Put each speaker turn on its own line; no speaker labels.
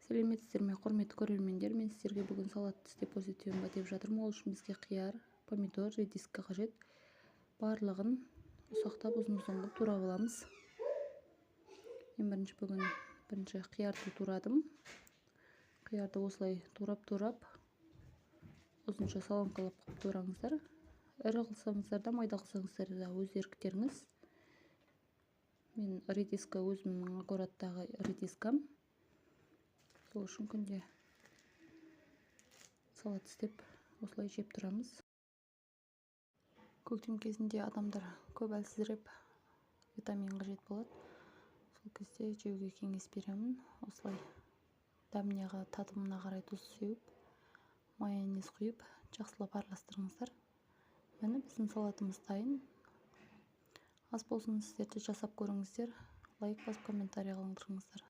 Сәлеметсіздер ме, құрметті көрермендер! Мен сіздерге бүгін салат істеп көрсетемін ба деп жатырмын. Ол үшін бізге қияр, помидор, редиска қажет. Барлығын ұсақтап, ұзын ұзын қылып турап аламыз. Мен бүгін бірінші қиярды турадым. Қиярды осылай турап-турап, ұзынша соломкалап қылып тураңыздар. Ірі қылсаңыздар да, майда қылсаңыздар да, өз еріктеріңіз. Мен редиска, өзімнің огородтағы редискам, сол үшін күнде салат істеп, осылай жеп тұрамыз. Көктем кезінде адамдар көп әлсіреп, витамин қажет болады. Сол кезде жеуге кеңес беремін. Осылай дәміне, татымына қарай тұз сеуіп, майонез құйып, жақсылап араластырыңыздар. Міне, біздің салатымыз дайын. Ас болсын! Сіздер де жасап көріңіздер, лайк басып, комментарий қалдырыңыздар.